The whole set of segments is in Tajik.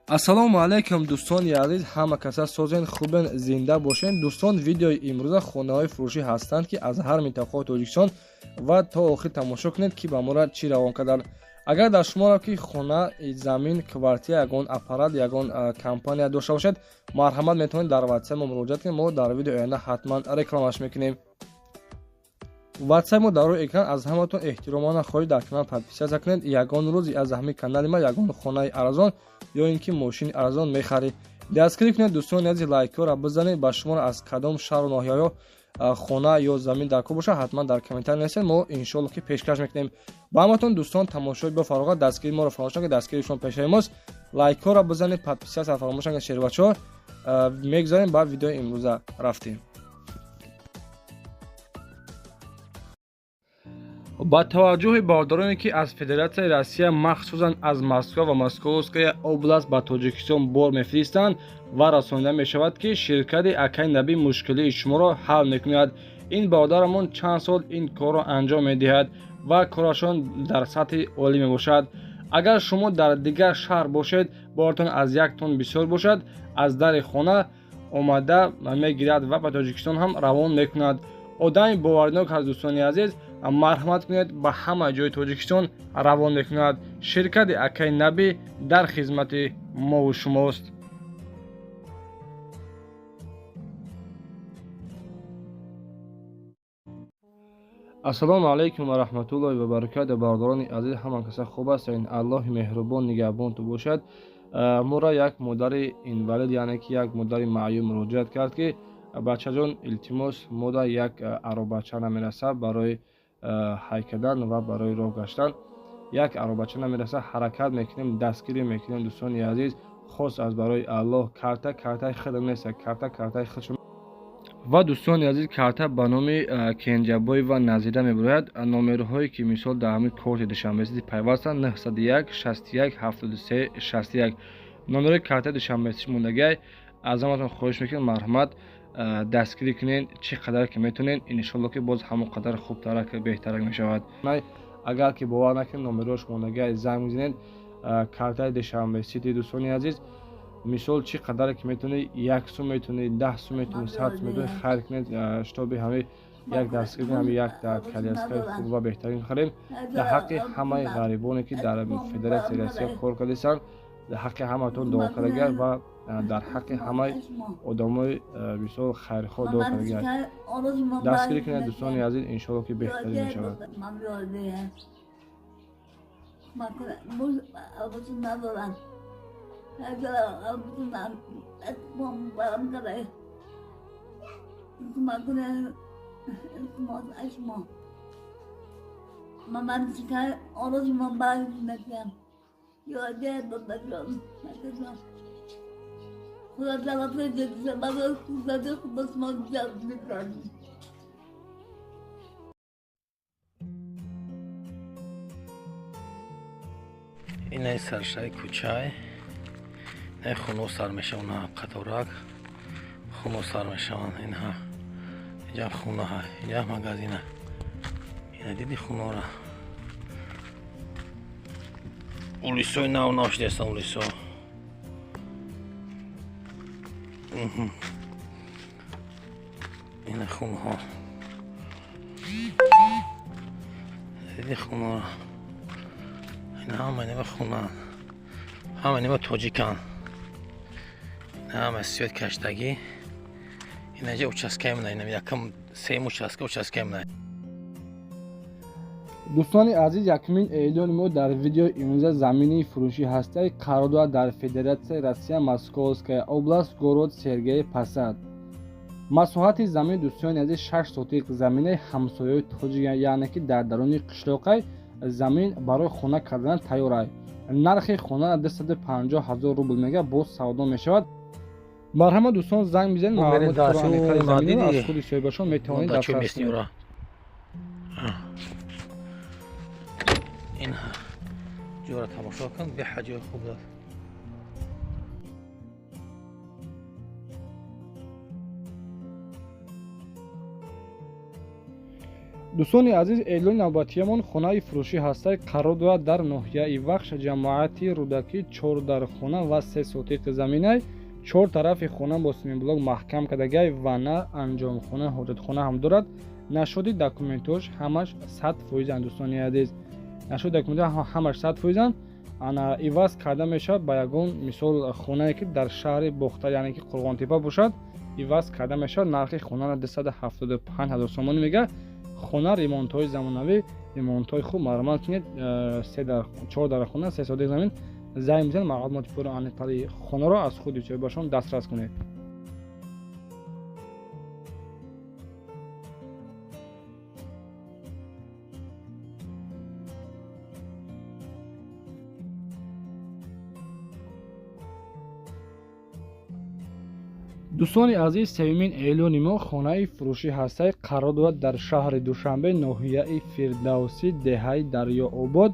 Ассалому алайкум, дӯстони азиз, ҳама каса созен, хубен, зинда бошен. Дӯстон, видеои имрӯза хонаҳои фурӯшӣ ҳастанд, ки аз ҳар минтақаи Тоҷикистон, ва то охир тамошо кунед, ки ба моро чӣ равон карданд. Агар дар шуморо ки хона, замин, квартира, ягон аппарат, ягон компания дошта бошед, марҳамат, метавонед дар ватсап мо муроҷиат кунед. Мо дар видеои оянда ҳатман рекламаш мекунем. Ватсап мо дар рӯи экран. Аз ҳаматон эҳтиромона хоҳиш, дар канал подписаться кунед. Ягон рӯз аз ҳамин канали ма ягон хонаи арзон ё ин ки мошини арзон мехаред. Дастгирӣ кунед, дӯстони азиз, лайкҳоро бизанед. Ба шуморо аз кадом шаҳру ноҳияҳо хона ё замин дар кор бошад, ҳатман дар комментарий нависед, мо иншоалло ки пешкаш мекунем ба ҳаматон. Дӯстон, тамошои бо фароғат, дастгирии моро фаромӯш накунед, дастгирии шумо пешаи мост. Лайкҳоро бизанед, подписаться фаромӯш накунед. Шербачаҳо, мегузарем ба видеои имрӯза, рафтем. Ба таваҷҷӯҳи бародароне, ки аз Федератсияи Россия, махсусан аз Москва ва Московская область ба Тоҷикистон бор мефиристанд ва расонида мешавад, ки ширкати Акай Набӣ мушкилии шуморо ҳал мекунад. Ин бародарамон чанд сол ин корро анҷом медиҳад ва корашон дар сатҳи олӣ мебошад. Агар шумо дар дигар шаҳр бошед, боратон аз як тон бисёр бошад, аз дари хона омада мегирад ва ба Тоҷикистон ҳам равон мекунад. Одами боваринок аст, дӯстони азиз, марҳамат кунед, ба ҳама ҷои Тоҷикистон равон мекунад. Ширкати Акай Набӣ дар хизмати мову шумост. Ассалому алайкум ва раҳматуллоҳи ва баракату. Бародарони азиз, ҳама каса хуб ҳастед? Аллоҳи меҳрубон нигаҳбонту бошад. Моро як модари инвалид, яъне ки як модари маъюб муроҷиат кард, ки бачаҷон, илтимос, мода як аробача намерасад барои ҳай кардан ва барои роҳ гаштан, як аробача намерасад. Ҳаракат мекунем, дастгирӣ мекунем, дӯстони азиз, хос аз барои Аллоҳ. Карта картаи худам нест, карта картаи худшон. Ва дӯстони азиз, карта ба номи Кенҷабоева Назира мебарояд. Номерҳое, ки мисол дар ҳамин корти Душанбесити пайвастанд, 901 61 73 61 номерҳои картаи Душанбесити мондагиай. Аз ҳаматон хоҳиш мекунем, марҳамат, дастгирӣ кунед, чӣ қадар ки метавонед. Иншоалло ки боз ҳамон қадар хубтарак, беҳтарак мешавад. Агар ки бовар накунед, номерҳош мондагиай, занг мезанед. Картаи Душанбе Сити, дӯстони азиз, мисол чӣ қадаре ки метавонед, як сум метавонед, 10 сум метавонед, 100 сум метавонед, хайр кунед, шитоби ҳами як дастгирӣ, ҳами як коляскаи хуб ва беҳтарин харем. Дар ҳаққи ҳамаи ғарибоне, ки дар Федератсияи Россия кор кардастанд, дар ҳаққи ҳаматон дуо кардагиар ва дар ҳаққи ҳамаи одамои мисол хайрхоҳ дуо кардагиар. Дастгирӣ кунед, дӯстони азиз, иншоалло ки беҳтарин мешавад. خدا جواب بده، من خدا خود ما جواب می‌کنم. Ин саршаи кӯчай, ин хуно сар мешаванд, қаторак хуно сар мешаванд. Инҳа инҷа хунаҳа, инҷа магазина. Ина диди хунора, улисои нав нав шудастанд, улисо. Ина хунҳо, диди хунора. Ина ҳама нима хунаанд, ҳама нима тоҷиканд, ҳама свет каштагӣ. Инаҷа участкаи мана, ина якам сеюм участка, участкаи мана. Дӯстони азиз, якумин эълони мо дар видеои имрӯза замини фурӯшӣ ҳастаи, қарор дорад дар Федератсияи Россия, Московская область, город Сергиев Посад. Масоҳати замин, дӯстони азиз, 6 сотиқ заминаи ҳамсояи тоҷик, яъне ки дар даруни қишлоқай замин барои хона кардан тайёрай. Нархи хона 250 ҳазор рубл мега, боз савдо мешавад. Марҳамат, дӯстон, занг бизанед, маълумоти аз худи соҳибашон метавонед дастрас кунед. Ин ҷоро тамошо кун, беҳа ҷои хуб дод. Дӯстони азиз, эълони навбатиямон хонаи фурӯшӣ ҳастай, қарор дорад дар ноҳияи Вахш, ҷамоати Рӯдакӣ, 4 дархона ва 3 сотиқ заминай. 4 тарафи хона бо семенблок маҳкам кардагай, ванна, анҷомхона, ҳоҷатхона ҳам дорад. Нашоди документош ҳамаш 100%-анд, дӯстони азиз. Нашоди документош ҳамаш 100%-анд. Ана иваз карда мешавад ба ягон мисол хонае ки дар шаҳри Бохтар, яъне ки Қурғонтепа бошад, иваз карда мешавад. Нархи хонара 275 ҳазор сомонӣ мега. Хона ремонтҳои замонавӣ, ремонтҳои хуб, марҳамат кунед. 4 дархона, 3 сотиқ замин. Занг бизанед, маълумоти пурра аниқтари хонаро аз худи соҳибашон дастрас кунед. Дӯстони азиз, сеюмин эълони мо хонаи фурӯшӣ ҳастай, қарор дорад дар шаҳри Душанбе, ноҳияи Фирдавсӣ, деҳаи Дарёобод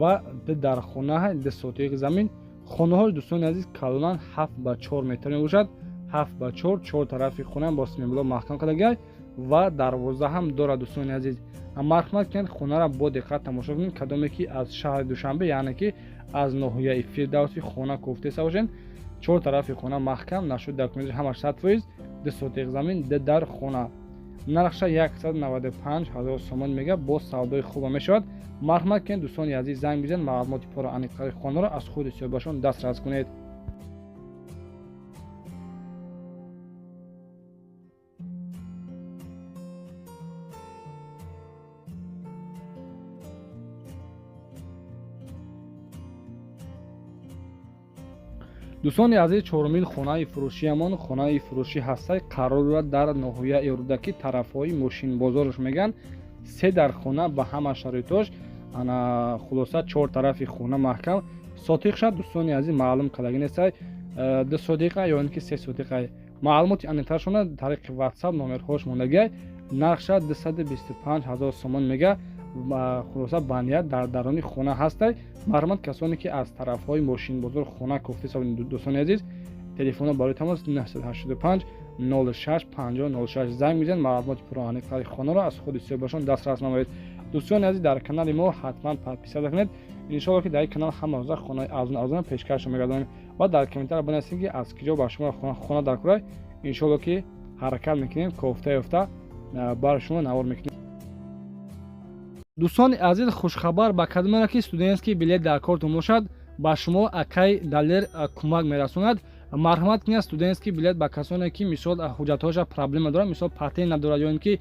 ва 2 дархона, 2 сотиқ замин. Хонаҳои дӯстони азиз калонан 7 ба 4 метр мебошад. 7 ба 4, 4 тарафи хона бо семенблок маҳкам кардагай ва дарвоза ҳам дорад. Дӯстони азиз, марҳамат кунед, хонаро бо диққат тамошо кунед. Кадоме ки аз шаҳри Душанбе, яъне ки аз ноҳияи Фирдавсӣ хона кофтеса бошед, 4 тарафи хона маҳкам, нашуд документаш ҳамаш 100%, 2 сотиқ замин, 2 дар хона. Нархша 195 ҳазор сомон мега, боз савдои хуба мешавад. Марҳамат кунед, дӯстони азиз, занг бизанед, маълумоти пурра аниқтари хонаро аз худи соҳибашон дастрас кунед. Дӯстони азиз, чорумин хонаи фурӯшиямон хонаи фурӯшӣ ҳастай, қарор дорад дар ноҳияи Рӯдакӣ, тарафҳои мошинбозорш мегӯянд. 3 дархона ба ҳама шароитош, ана хулоса 4 тарафи хона маҳкам. Сотиқша дӯстони азиз маълум кардагӣ нестай, 2 сотиқа ё ин ки 3 сотиқа. Маълумоти аниқтаршона тариқи WhatsApp номерҳош мондагиай. Нархша 225 ҳазор сомон мега. Хулоса баният дар даруни хона ҳастай. Марҳамат касоне ки аз тарафҳои мошинбозор хона кофтеса, дӯстони азиз, телефонро барои тамос 985 06 50 06 занг бизанед, маълумоти пурра аниқтари хонаро аз худи соҳибашон дастрас намоед. Дӯстони азиз, дар канали мо ҳатман подписаться кунед. Иншоалло ки дар ин канал ҳама рӯза хонаи арзон арзон пешкаш мегардонем ва дар комментария бинависед ки аз киҷо ба шумо хона дар курай. Иншоалло ки ҳаракат мекунем, кофта ёфта бар шумо навор мекунем. Дӯстони азиз, хушхабар ба кадомеро ки студентский билет дар кортон бошад, ба шумо акай Далер кӯмак мерасонад. Марҳамат кунед, студентский билет ба касоне ки мисол ҳуҷҷатҳояша проблема дорад, мисол патент надорад ё ин ки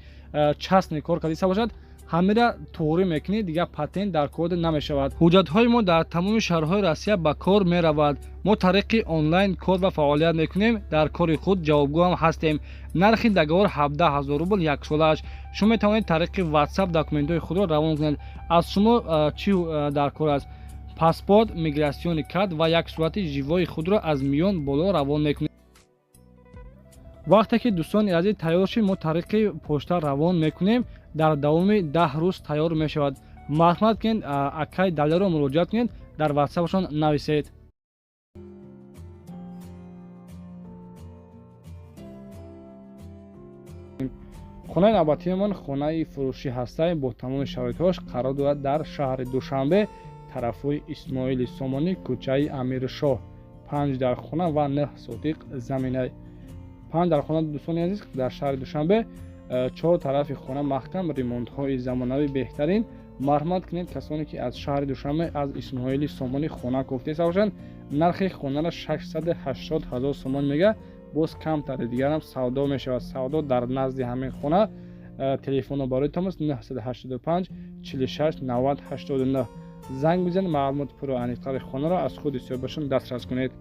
частный кор кардиса бошад, ҳамира туғрӣ мекунед, дигар патент дар кор намешавад. Ҳуҷҷатҳои мо дар тамоми шаҳрҳои Россия ба кор меравад. Мо тариқи онлайн кор ва фаъолият мекунем, дар кори худ ҷавобгӯ ҳам ҳастем. Нархи договор 17 ҳазор рубл яксолааш. Шумо метавонед тариқи WhatsApp документҳои худро равон кунед. Аз шумо чӣ дар кор аст? Паспорт, миграционный карт ва як сурати живои худро аз миён боло равон мекунед. Вақте ки дӯстони азиз тайёр шид, мо тариқи почта равон мекунем. Дар давоми 10 рӯз тайёр мешавад. Марҳамат кунед, акай Далерро муроҷиат кунед, дар WhatsApp-шон нависед. Хонаи навбатиамон хонаи фурӯшӣ ҳастай, бо тамоми шароитҳош, қарор дорад дар шаҳри Душанбе, тарафҳои Исмоили Сомонӣ, кӯчаи Амиршоҳ, 5 дархона ва 9 сотиқ заминай. 5 дархона дӯстони азиз дар шаҳри Душанбе, 4 тарафи хона маҳкам, ремонтҳои замонавӣ беҳтарин. Марҳамат кунед, касоне ки аз шаҳри Душанбе, аз Исмоили Сомонӣ хона кофтеса бошанд, нархи хонаро 680 ҳазор сомон мега, боз камтари дигарам савдо мешавад. Савдо дар назди ҳамин хона. Телефонро барои тамос 985 46 90 89 занг бизанед, маълумоти пурра аниқтари хонаро аз худи соҳибашон дастрас кунед.